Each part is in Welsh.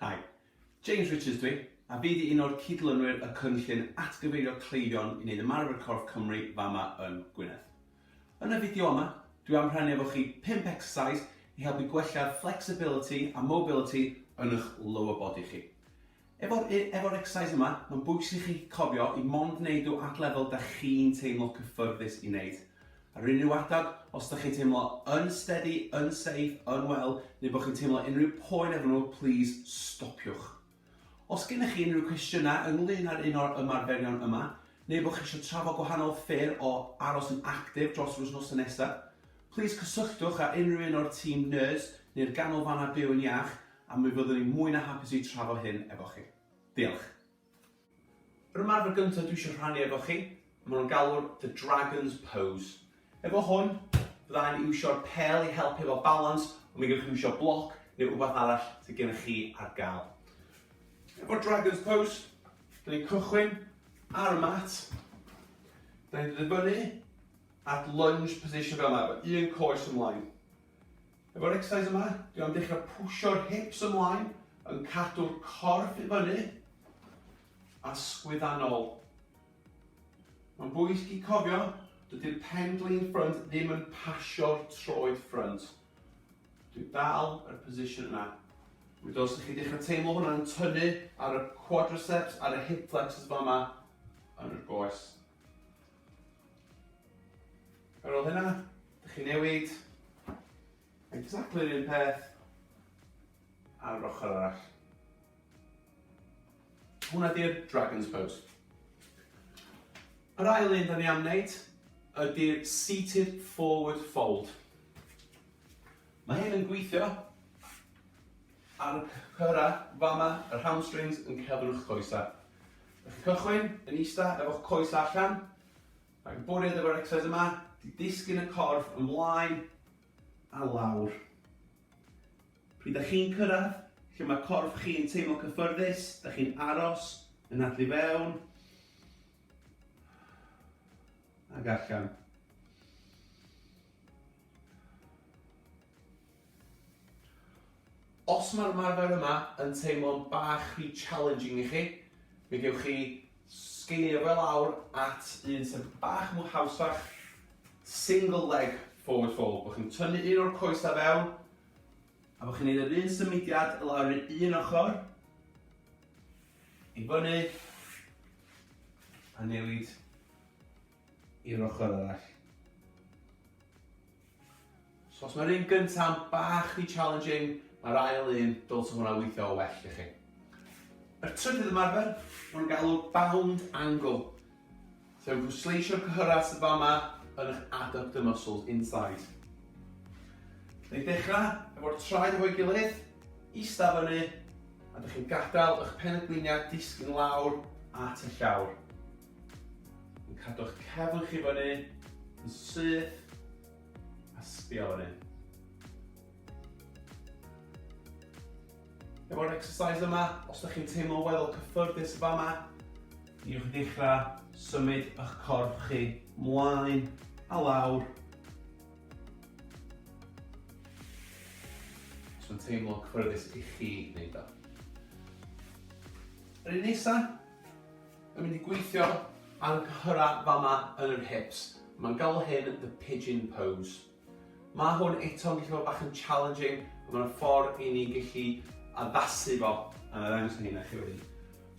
Hi, James Richards dwi, a fi 'di un o'r cydlynwyr y cynllun atgyfeirio cleifion i wneud Ymarfer Corff Cymru fama yn Gwynedd. Yn y fideo yma, dwi am rhannu efo chi 5 exercise i helpu gwella flexibility a mobility yn eich lower body chi. Efo'r efo'r exercise yma, mae'n bwysig i chi cofio i mond wneud nhw at lefel da chi'n teimlo cyffyrddus i wneud. Ar unrhyw adeg, os da chi'n teimlo unsteady, unsafe, unwell, neu bod chi'n teimlo unrhyw poen efo nhw, please stopiwch. Os gennych chi unrhyw cwestiynau ynglyn â'r un o'r ymarferion yma, neu bod chi eisiau trafod gwahanol ffyrdd o aros yn actif dros yr wythnosau nesaf, please cysylltwch â unrhyw un o'r tîm nyrs neu'r ganolfannau byw yn iach a mi fyddwn ni mwy na hapus i trafod hyn efo chi. Diolch. Yr ymarfer gyntaf dwi eisiau rhannu efo chi, maen nhw'n galw'r The Dragon's Pose. Efo hwn, fyddai'n iwsio'r pêl i helpu efo balance, ond mi gewch chi iwsio bloc neu wbath arall sydd gennych chi ar gael. Efo'r Dragon's Pose, da ni'n cychwyn ar y mat, da ni'n dod i fyny at lunge position fel yma, efo un coes ymlaen. Efo'r exercise yma, dwi am dechrau pwsio'r hips ymlaen, yn cadw'r corff i fyny, a sgwyddanol. Mae'n bwysig i cofio, dydy'r pen-glin front ddim yn pasio'r troed front. Dwi dal yr position yna. Mi dylsech chi dechrau teimlo hwnna'n tynnu ar y quadriceps, ar y hip flexors fa yma, yn yr goes. Ar ôl hynna, dych chi'n newid exactly yr un peth ar yr ochr arall. Hwna di'r Dragon's Pose. Yr ail un da ni am wneud ydy'r Seated Forward Fold. Mae hyn yn gweithio ar y cyhyrau fama, yr hamstrings yn cerdded wrth coesau. Dych chi'n cychwyn yn eista efo'ch coes allan, Ac y bwriad efo'r exercise yma, di disgyn y corff ymlaen a lawr. Pryd da chi'n cyrraedd lle mae corff chi'n teimlo cyffyrddus, da chi'n aros, yn adlu fewn, ac allan. Os mae'r ymarfer yma yn teimlo'n bach rhy challenging i chi, mi gewch chi sgeilio fe lawr at un sy'n bach mwy hawsach, single leg forward fold, bod chi'n tynnu un o'r coesau fewn, a bod chi'n gwneud yr un symudiad lawr i'r un ochr, i fyny, a newid i'r ochr arall. So os mae'r un gyntaf yn bach rhy challenging, mae'r ail un, dylse hwnna weithio o well i chi. Yr trydydd ymarfer, mae'n galw bound angle. So yn pwysleisio'r cyhyrau sydd fama yn eich adductor muscles inside. Neu dechrau efo'r traed efo'i gilydd, ista fyny, a dych chi'n gadael eich pen-y-gliniau disgyn lawr at y llawr. Yn cadw'ch cefn chi fyny, yn syth, a sbio fyny. Efo'r exercise yma, os ydych chi'n teimlo weddol cyffyrddus y fama, mi ewch i ddechrau symud eich corff chi mlaen a lawr. Os mae'n teimlo cyffyrddus i chi wneud o. Yr un nesaf, Yn mynd i gweithio ar y cyhyrau fama yn yr hips. Mae'n galw hyn the pigeon pose. Mae hwn eto'n gallu bod bach yn challenging, ond mae'n ffordd i ni gallu addasu fo. A na ddangos hynna chi wedyn.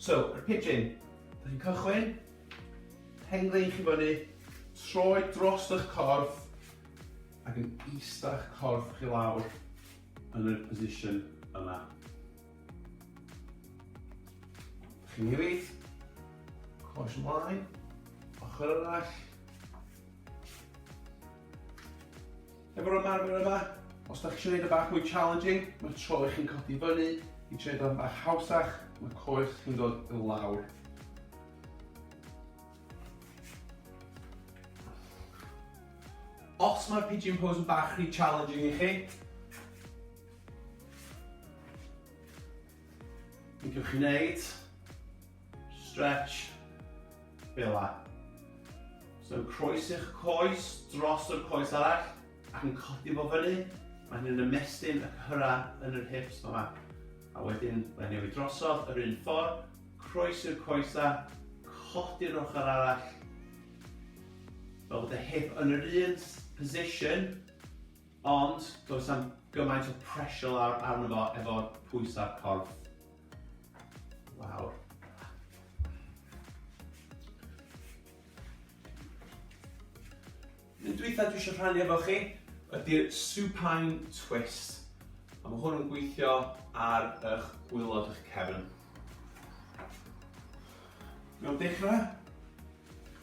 So, yr pigeon. Da chi'n cychwyn, penglin chi fyny, troed dros eich corff, ac yn eistedd eich corff chi lawr yn yr position yma. Chi'n newid. Coes ymlaen. Ochr arall. Efo'r ymarfer yma, os da chi eisiau gwneud y bach mwy challenging, mae'r tro i chi'n codi fyny, i trio gwneud o'n bach hawsach, mae coes chi'n dod i lawr. Os mae'r pigeon pose yn bach rhy challenging i chi, Mi gewch chi wneud stretch fel la. So yn croesi'ch coes dros yr coes arall ac yn codi fo fyny. Mae hyn yn ymestyn y cyhyrau yn yr hips yma. A wedyn, mae'n newid drosodd yr un ffordd, croesi'r coesau, codi'r ochr arall, fel bod y hip yn yr un position, ond does am gymaint o pressure lawr arno fo efo'r pwysau'r corff lawr. Un dwytha dwi eisiau rhannu efo chi ydy'r supine twist. A mae hwn yn gweithio ar eich gwylod eich cefn. Mewn dechrau,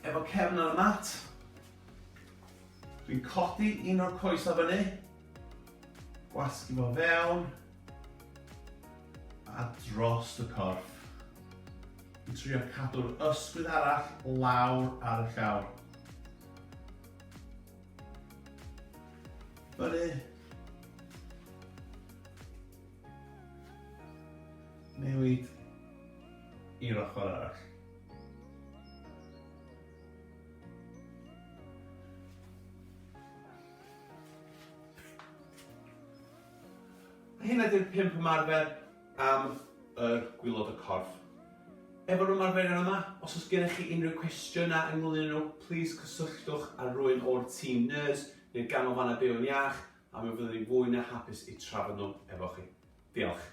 efo cefn ar y mat, dwi'n codi un o'r coesau fyny, gwasgu fo fewn, a dros y corff. Dwi'n trio cadw'r ysgwydd arall lawr ar y llawr. Fyny. Newid i'r ochr arall. A hynna di'r pump ymarfer am yr gwylod y corff. Efo'r ymarferion yma, os oes gennych chi unrhyw cwestiynau ynglyn â nhw, plîs cysylltwch â rhywun o'r tîm nyrs neu'r Ganolfannau Byw'n Iach a mi fyddwn ni fwy na hapus i trafod nhw efo chi. Diolch.